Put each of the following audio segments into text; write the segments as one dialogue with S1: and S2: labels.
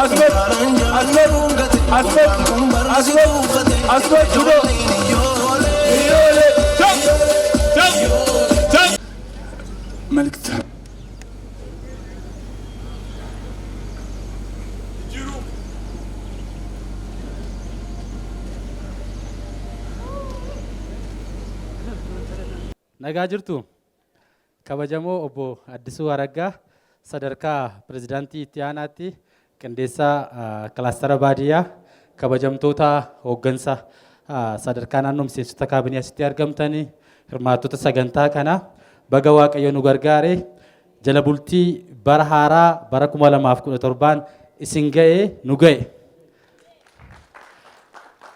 S1: Asmat, Asmat, Asmat, Asmat, Asmat, Judo. Iyyoolee. Jump, jump, jump.
S2: መልእክት
S3: Nagaa jirtu. Kabajamoo Obbo Addisuu Araggaa, sadarkaa pirezidaantii itti aanaatti qindeessaa kilaastara baadiyyaa, kabajamtoota hooggansa sadarkaa naannoo, miseensota kaabinee asitti argamtanii, hirmaattota sagantaa kanaa, baga Waaqayyo nu gargaare, jala bultii bara haaraa bara 2017n isin ga'e, nu ga'e.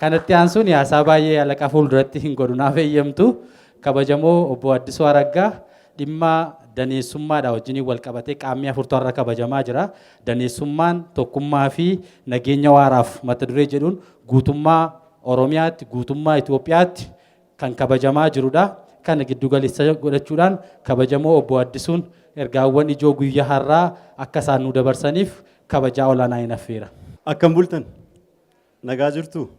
S3: Kanatti aansuun haasaa baay'ee alaqaa fuulduratti hin godhu, naaf eeyyamtu. Kabajamoo Obbo Addisuu Araggaa, dhimma daneessummaadha wajjiniin wal qabatee qaammii afurtu har'a kabajamaa jira. Daneessummaan tokkummaa fi nageenya waaraaf mata duree jedhuun guutummaa Oromiyaatti, guutummaa Itoophiyaatti kan kabajamaa jirudha. Kana giddu galeessa godhachuudhaan kabajamoo Obbo Addisuun ergaawwan ijoo guyyaa har'aa akka isaan nu dabarsaniif kabajaa olaanaa hin affeera.
S4: Akkam bultan? Nagaa jirtu?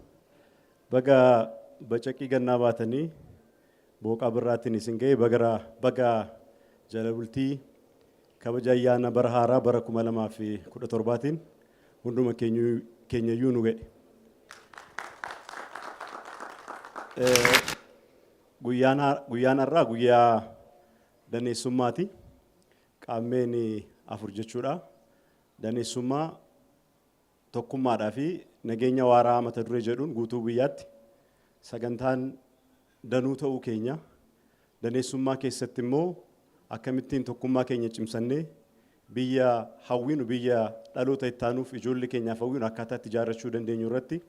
S4: Baga bacaqii gannaa baatanii booqaa birraatiin isin ga'e. Baga jala bultii kabaja ayyaana bara haaraa bara 2017tiin hunduma keenyayyuu nu ga'e. Guyyaan har'aa guyyaa daneessummaati. Qaammeen 4 jechuudha. Daneessummaa tokkummaadhaa fi nageenya waaraa mata duree jedhuun guutuu biyyaatti sagantaan danuu ta'uu keenya, daneessummaa keessatti immoo akkamittiin tokkummaa keenya cimsannee biyya hawwinu, biyya dhaloota itti aanuuf, ijoollee keenyaaf hawwinu akkaataa itti ijaarrachuu dandeenyu irratti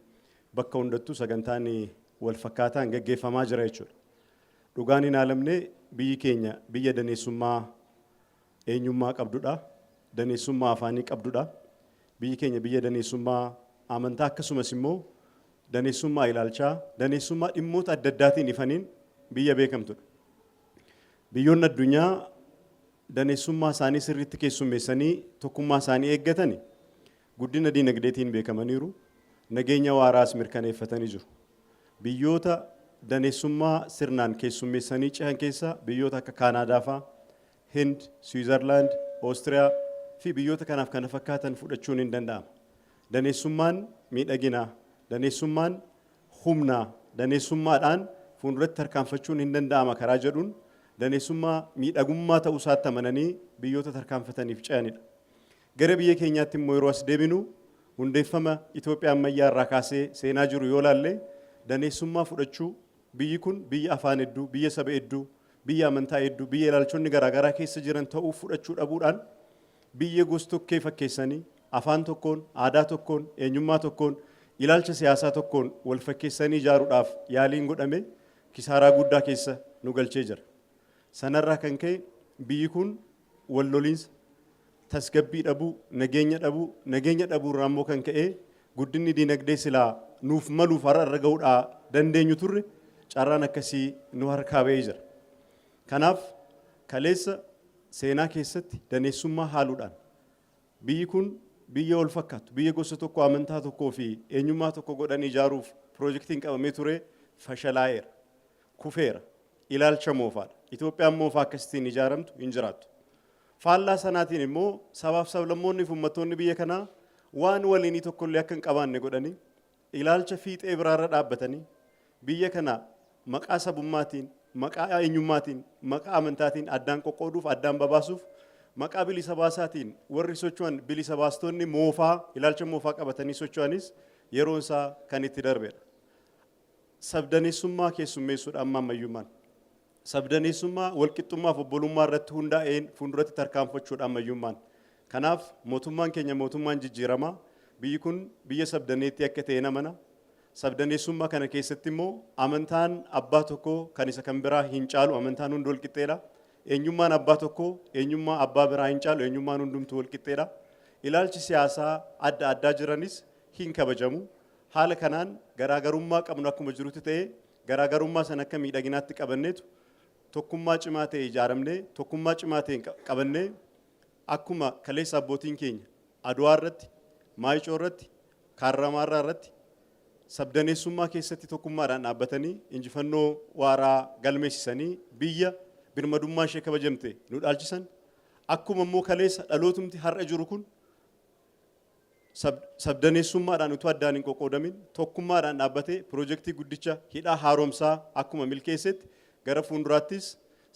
S4: bakka hundattuu sagantaan wal fakkaataan gaggeeffamaa jira jechuudha. Dhugaan hin haalamne, biyyi keenya biyya daneessummaa eenyummaa qabdudha. Daneessummaa afaanii qabdudha. Biyyi keenya biyya daneessummaa amantaa, akkasumas immoo daneessummaa ilaalchaa, daneessummaa dhimmoota adda addaatiin ifaniin biyya beekamtudha. Biyyoonni addunyaa daneessummaa isaanii sirriitti keessummeessanii tokkummaa isaanii eeggatani guddina diinagdeetiin beekamaniiru. Nageenya waaraas mirkaneeffatanii jiru. Biyyoota daneessummaa sirnaan keessummeessanii cehan keessa biyyoota akka Kaanaadaa fa'aa, Hind, Siwiizerlaand, Oostiriyaa fi biyyoota kanaaf kana fakkaatan fudhachuun hin danda'ama. Daneessummaan miidhagina, daneessummaan humna, daneessummaadhaan fuulduratti tarkaanfachuun hin danda'ama karaa jedhuun daneessummaa miidhagummaa ta'uu isaatti amananii biyyoota tarkaanfataniif ce'anidha. Gara biyya keenyaatti immoo yeroo as deebinu, hundeeffama Itoophiyaa ammayyaa irraa kaasee seenaa jiru yoo laalle, daneessummaa fudhachuu, biyyi kun biyya afaan hedduu, biyya saba hedduu, biyya amantaa hedduu, biyya ilaalchonni garaagaraa keessa jiran ta'uu fudhachuu dhabuudhaan, biyya gos-tokkee fakkeessanii afaan tokkoon, aadaa tokkoon, eenyummaa tokkoon, ilaalcha siyaasaa tokkoon wal fakkeessanii ijaaruudhaaf yaaliin godhame kisaaraa guddaa keessa nu galchee jira. Sanarraa kan ka'e biyyi kun wal loliinsa, tasgabbii dhabuu, nageenya dhabuu, nageenya dhabuu irraa immoo kan ka'e guddinni diinagdee silaa nuuf maluuf har'a irra gahuudhaa dandeenyu turre carraan akkasii nu harkaa ba'ee jira. Kanaaf kaleessa seenaa keessatti daneessummaa haaluudhaan biyyi kun biyya wal fakkaattu, biyya gosa tokko, amantaa tokkoo fi eenyummaa tokko godhanii ijaaruuf piroojeektiin qabamee ture fashalaa'eera. Kufeera. Ilaalcha moofaadha. Itoophiyaan moofaa akkasittiin ijaaramtu hin jiraattu. Faallaa sanaatiin immoo sabaaf sablammoonni fi uummattoonni biyya kanaa waan waliinii tokkollee akka hin qabaanne godhanii, ilaalcha fiixee biraarra dhaabbatanii biyya kana maqaa sabummaatiin, maqaa eenyummaatiin, maqaa amantaatiin addaan qoqqooduuf, addaan babaasuuf maqaa bilisa baasaatiin warri socho'an, bilisa baastonni moofaa ilaalcha moofaa qabatanii socho'anis yeroon isaa kan itti darbedha. Sabdaneessummaa keessummeessuudha amma ammayyummaan. Sabdaneessummaa walqixxummaaf obbolummaa irratti hundaa'een fuulduratti tarkaanfachuudha ammayyummaan. Kanaaf mootummaan keenya mootummaan jijjiiramaa biyyi kun biyya sabdaneettii akka ta'e namana. Sabdaneessummaa kana keessatti immoo amantaan abbaa tokkoo kan isa kan biraa hin caalu, amantaan hundi walqixxeedha. Eenyummaan abbaa tokkoo eenyummaa abbaa biraa hin caalu, eenyummaan hundumtuu walqixxeedha. Ilaalchi siyaasaa adda addaa jiranis hin kabajamu. Haala kanaan garaagarummaa qabnu akkuma jirutti ta'ee, garaagarummaa sana akka miidhaginaatti qabanneetu tokkummaa cimaa ta'e ijaaramnee, tokkummaa cimaa ta'e qabannee, akkuma kaleessa abbootiin keenya Adwaa irratti Maayicoo irratti, Kaarramaarraa irratti sabdaneessummaa keessatti tokkummaadhaan dhaabbatanii injifannoo waaraa galmeessisanii biyya birmadummaa ishee kabajamte nu dhaalchisan. Akkuma immoo kaleessa dhalootumti har'a jiru kun sabdaneessummaadhaan utuu addaan hin qoqqoodamin tokkummaadhaan dhaabbatee piroojeektii guddicha hidhaa haaromsaa akkuma milkeessetti, gara fuulduraattis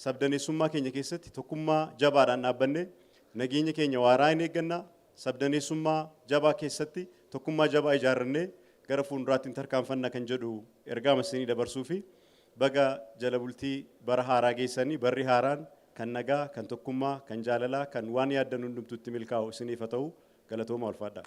S4: sabdaneessummaa keenya keessatti tokkummaa jabaadhaan dhaabbannee nageenya keenya waaraa hin eeggannaa. Sabdaneessummaa jabaa keessatti tokkummaa jabaa ijaarrannee gara fuulduraatti hin tarkaanfanna kan jedhu ergaa isinii dabarsuu fi baga jala bultii bara haaraa geessanii. Barri haaraan kan nagaa, kan tokkummaa, kan jaalalaa, kan waan yaaddan hundumtuutti milkaa'u isiniif haa ta'u. Galatooma, ulfaadhaa.